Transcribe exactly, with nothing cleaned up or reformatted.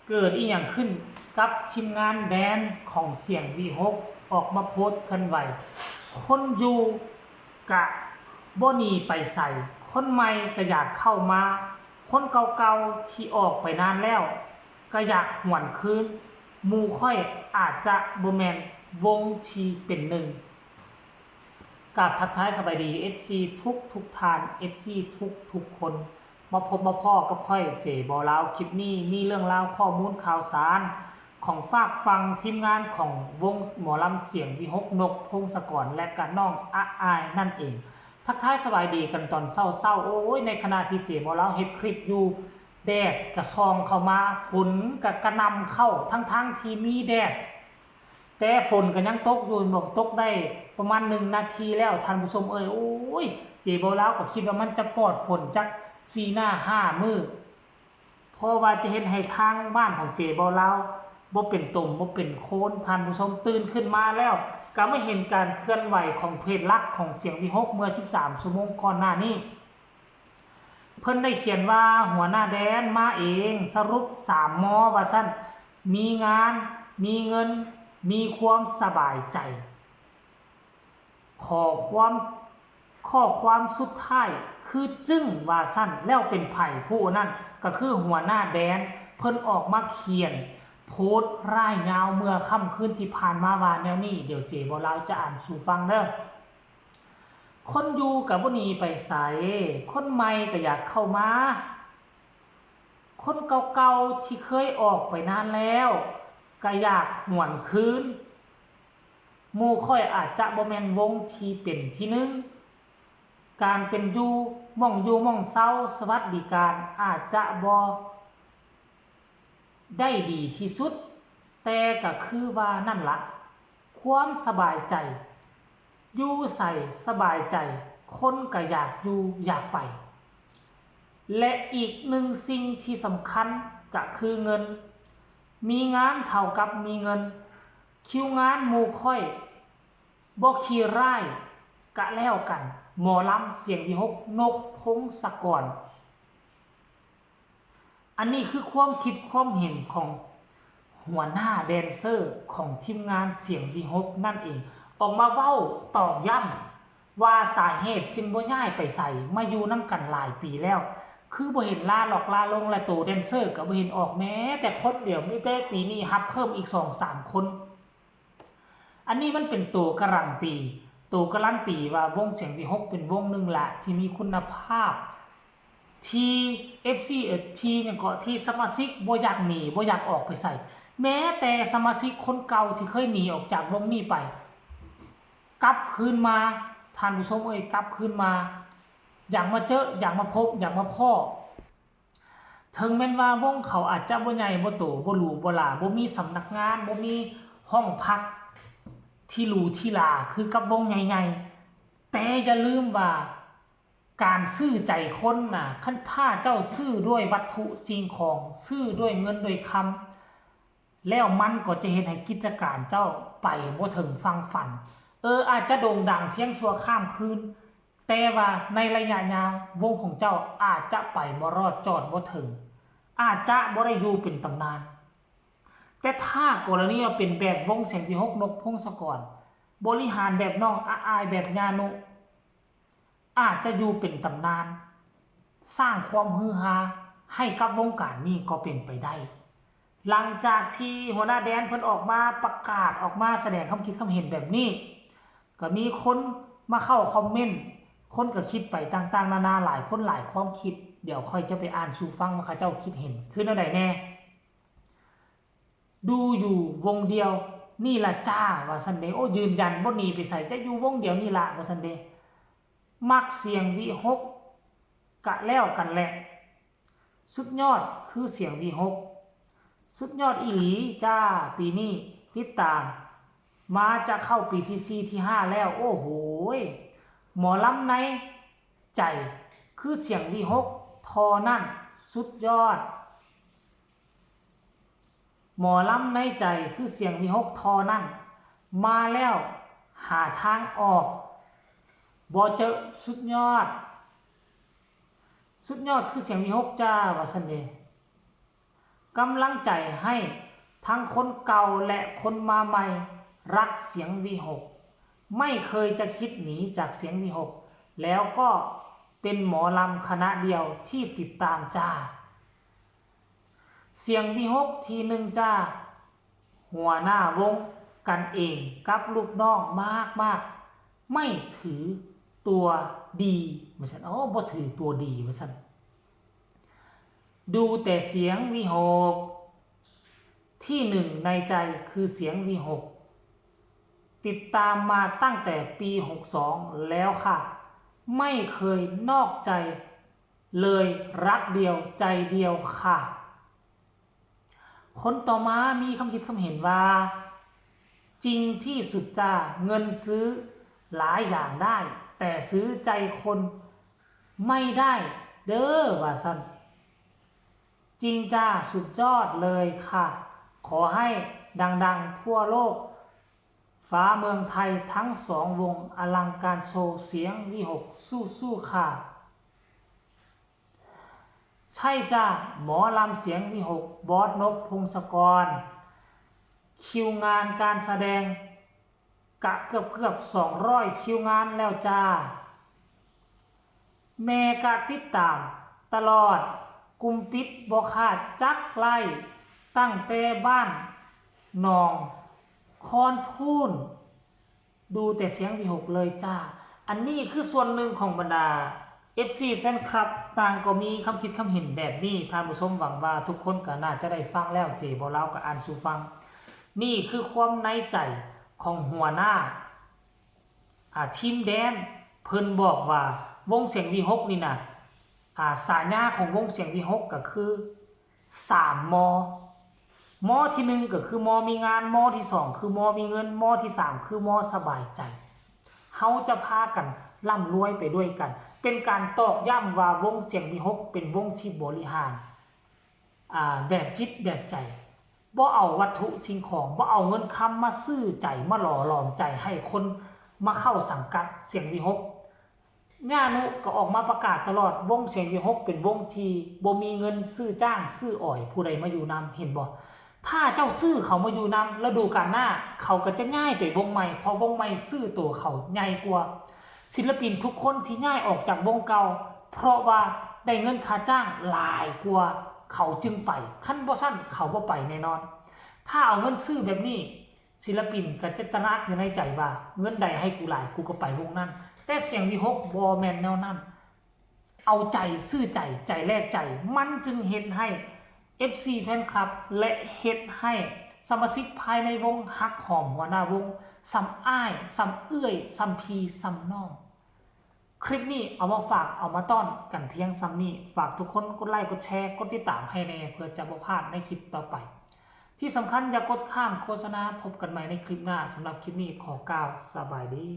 เกิดอีหยังขึ้นกับทีมงานแดนของเสียงวีหก ออกมาโพสต์เคลื่อนไหว คนอยู่กะบ่หนีไปไส คนใหม่ก็อยากเข้ามา คนเก่าๆที่ออกไปนานแล้วก็อยากหวนคืน หมู่ข้อยอาจจะบ่แม่นวงที่เป็นหนึ่ง กราบทักทายสบายดี เอฟซี ทุกทุกท่าน เอฟซี ทุกทุกคน มาพบมาพ้อกับข้อย เจ บอลาว คลิปนี้มีเรื่องราวข้อมูลข่าวสาร ของฝากฝั่งทีมงานของวงหมอลำเสียงวีหก นกพงศกร และกะน้องอะอายนั่นเอง ทักทายสบายดีกันตอนเช้าๆ โอ้ย ในขณะที่ เจ บอลาว เฮ็ดคลิปอยู่ แดดกะส่องเข้ามา ฝนกะกระหน่ำเข้า ทั้งๆที่มีแดด แต่ฝนก็ยังตกอยู่ บอกตกได้ประมาณหนึ่งนาทีแล้ว ท่านผู้ชมเอ้ย โอ้ย เจ บอลาว ก็คิดว่ามันจะปลอดฝนจักสี่หน้าห้ามื้อ เพราะว่าจะเฮ็ดให้ทางบ้านของ เจ บอลาว บ่เป็นตมบ่เป็นโคน ท่านผู้ชมตื่นขึ้นมาแล้ว ก็มาเห็นการเคลื่อนไหวของเพจหลักของเสียงวีหก เมื่อสิบสามชั่วโมงก่อนหน้านี้ เพิ่นได้เขียนว่าหัวหน้าแดนมาเอง สรุปสามมอว่าซั่น มีงาน มีเงิน มีความสบายใจ ขอความ ข้อความสุดท้ายคือจึ้งว่าซั่น แล้วเป็นไผผู้นั้น ก็คือหัวหน้าแดน เพิ่นออกมาเขียนโพสต์ร่ายยาวเมื่อค่ำคืนที่ผ่านมาว่าแนวนี้ เดี๋ยว เจ บอลาว จะอ่านสู่ฟังเด้อ คนอยู่กะบ่หนีไปไส คนใหม่ก็อยากเข้ามา คนเก่าๆที่เคยออกไปนานแล้วก็อยากหวนคืน หมู่ข้อยอาจจะบ่แม่นวงที่เป็นที่หนึ่ง การเป็นอยู่ หม่องอยู่หม่องเซา สวัสดิการอาจจะบ่ ได้ดีที่สุด แต่ก็คือว่านั่นละ ความสบายใจ อยู่ใสสบายใจ คนก็อยากอยู่อยากไป และอีกหนึ่งสิ่งที่สำคัญก็คือเงิน มีงานเท่ากับมีเงิน คิวงานหมู่ข้อยบ่ขี้ร้ายกะแล้วกัน หมอลำเสียงวีหก นกพงศกร อันนี้คือความคิดความเห็นของหัวหน้าแดนเซอร์ของทีมงานเสียงวีหก นั่นเอง ออกมาเว้าตอกย้ำว่าสาเหตุจึงบ่ย้ายไปไส มาอยู่นำกันหลายปีแล้ว คือบ่เห็นลาหลอกลาลง และโตแดนเซอร์ก็บ่เห็นออกแม้แต่คนเดียว มีแต่ปีนี้รับเพิ่มอีกสองสามคน อันนี้มันเป็นโตการันตี โตการันตีว่าวงเสียงวีหกเป็นวงหนึ่งละที่มีคุณภาพ ที่ เอฟซี เอ่อ ที่หยังเกาะ ที่สมาชิกบ่อยากหนีบ่อยากออกไปไส แม้แต่สมาชิกคนเก่าที่เคยหนีออกจากวงนี้ไป กลับคืนมา ท่านผู้ชมเอ้ย กลับคืนมา อยากมาเจอ อยากมาพบ อยากมาพ้อ ถึงแม้นว่าวงเขาอาจจะบ่ใหญ่บ่โต บ่หรูบ่หรา บ่มีสำนักงาน บ่มีห้องพักที่หรูที่หราคือกับวงใหญ่ๆ แต่อย่าลืมว่าการซื้อใจคนน่ะ คันถ้าเจ้าซื้อด้วยวัตถุสิ่งของ ซื้อด้วยเงินด้วยคำ แล้วมันก็จะเฮ็ดให้กิจการเจ้าไปบ่ถึงฝั่งฝัน เออ อาจจะโด่งดังเพียงชั่วข้ามคืน แต่ว่าในระยะยาววงของเจ้าอาจจะไปบ่รอดจอดบ่ถึง อาจจะบ่ได้อยู่เป็นตำนาน แต่ถ้ากรณีว่าเป็นแบบวงเสียงวีหก นกพงศกร บริหารแบบน้องอะอาย แบบญานุ อาจจะอยู่เป็นตำนาน สร้างความฮือฮาให้กับวงการนี้ก็เป็นไปได้ หลังจากที่หัวหน้าแดนเพิ่นออกมาประกาศ ออกมาแสดงความคิดความเห็นแบบนี้ ก็มีคนมาเข้าคอมเมนต์ คนก็คิดไปต่างๆนานา หลายคนหลายความคิด เดี๋ยวข้อยจะไปอ่านสู่ฟังว่าเขาเจ้าคิดเห็นคือแนวใดแน่ ดูอยู่วงเดียวนี่ล่ะจ้า ว่าซั่นเด้ โอ้ ยืนยันบ่หนีไปไส จะอยู่วงเดียวนี่ล่ะ ว่าซั่นเด้ มักเสียงวีหก กะแล้วกันแหละ สุดยอดคือเสียงวีหก สุดยอดอีหลีจ้า ปีนี้ติดตามมาจะเข้าปีที่สี่ ที่ห้า แล้ว โอ้โหย หมอลำในใจคือเสียงวีหก เท่านั้น สุดยอด หมอลำในใจคือเสียงวีหก เท่านั้น มาแล้วหาทางออกบ่เจอ สุดยอด สุดยอดคือเสียงวีหก จ้า ว่าซั่นเด้ กำลังใจให้ทั้งคนเก่าและคนมาใหม่ รักเสียงวีหก ไม่เคยจะคิดหนีจากเสียงวีหก แล้วก็เป็นหมอลำคณะเดียวที่ติดตามจ้า เสียงวีหก ทีหนึ่งจ้า หัวหน้าวงกันเองกับลูกน้องมากมากๆ ไม่ถือตัวดีว่าซั่น อ๋อ บ่ถือตัวดีว่าซั่น ดูแต่เสียงวีหก ที่หนึ่งในใจคือเสียงวีหก ติดตามมาตั้งแต่ปีหกสองแล้วค่ะ ไม่เคยนอกใจเลย รักเดียวใจเดียวค่ะ คนต่อมามีคำคิดคำเห็นว่า จริงที่สุดจ้า เงินซื้อหลายอย่างได้ แต่ซื้อใจคนไม่ได้เด้อว่าซั่น จริงจ้า สุดยอดเลยค่ะ ขอให้ดังๆทั่วโลก ฟ้าเมืองไทยทั้งสองวง อลังการโชว์ เสียงวีหก สู้ๆค่ะ ใช่จ้า หมอลำเสียงวีหก บอสนก พงศกร คิวงานการแสดง กะเกือบเกือบสองร้อยคิวงานแล้วจ้า แม่กะติดตามตลอด กลุ่มปิดบ่ขาดจักไล่ ตั้งแต่บ้านหนองคอนพูน ดูแต่เสียงวีหกเลยจ้า อันนี้คือส่วนหนึ่งของบรรดา เอฟซี แฟนคลับ ต่างก็มีคำคิดคำเห็นแบบนี้ ท่านผู้ชม หวังว่าทุกคนก็น่าจะได้ฟังแล้ว เจบ่าวลาวก็อ่านสู่ฟัง นี่คือความในใจของหัวหน้า อ่า ทีมแดน เพิ่นบอกว่าวงเสียงวีหกนี่นะ อ่า ฉายาของวงเสียงวีหกก็คือ สามมอ มอที่หนึ่งก็คือมอมีงาน มอที่สองคือมอมีเงิน มอที่สามคือมอสบายใจ เฮาจะพากันร่ำรวยไปด้วยกัน เป็นการตอกย้ำว่าวงเสียงวีหกเป็นวงที่บริหาร อ่า แบบจิตแบบใจ บ่เอาวัตถุสิ่งของ บ่เอาเงินคำมาซื้อใจ มาหล่อหลอมใจให้คนมาเข้าสังกัดเสียงวีหก ย่านุก็ออกมาประกาศตลอด วงเสียงวีหกเป็นวงที่บ่มีเงินซื้อจ้างซื้ออ่อยผู้ใดมาอยู่นำ เห็นบ่ ถ้าเจ้าซื้อเขามาอยู่นำ ฤดูกาลหน้าเขาก็จะย้ายไปวงใหม่ เพราะวงใหม่ซื้อตัวเขาใหญ่กว่า ศิลปินทุกคนที่ย้ายออกจากวงเก่า เพราะว่าได้เงินค่าจ้างหลายกว่า เขาจึงไป คันบ่ซั่นเขาบ่ไปแน่นอน ถ้าเอาเงินซื้อแบบนี้ ศิลปินก็จะตระหนักอยู่ในใจว่า เงินใดให้กูหลาย กูก็ไปวงนั้น แต่เสียงวีหกบ่แม่นแนวนั้น เอาใจซื้อใจ ใจแลกใจ มันจึงเฮ็ดให้ เอฟซี แฟนคลับ และเฮ็ดให้สมาชิกภายในวงฮักหอมหัวหน้าวง ส่ำอ้าย ส่ำเอื้อย ส่ำพี่ ส่ำน้อง คลิปนี้เอามาฝาก เอามาต้อนกันเพียงส่ำนี้ ฝากทุกคนกดไลค์ กดแชร์ กดติดตามให้แน่ เพื่อจะบ่พลาดในคลิปต่อไป ที่สำคัญอย่ากดข้ามโฆษณา พบกันใหม่ในคลิปหน้า สำหรับคลิปนี้ขอกล่าวสบายดี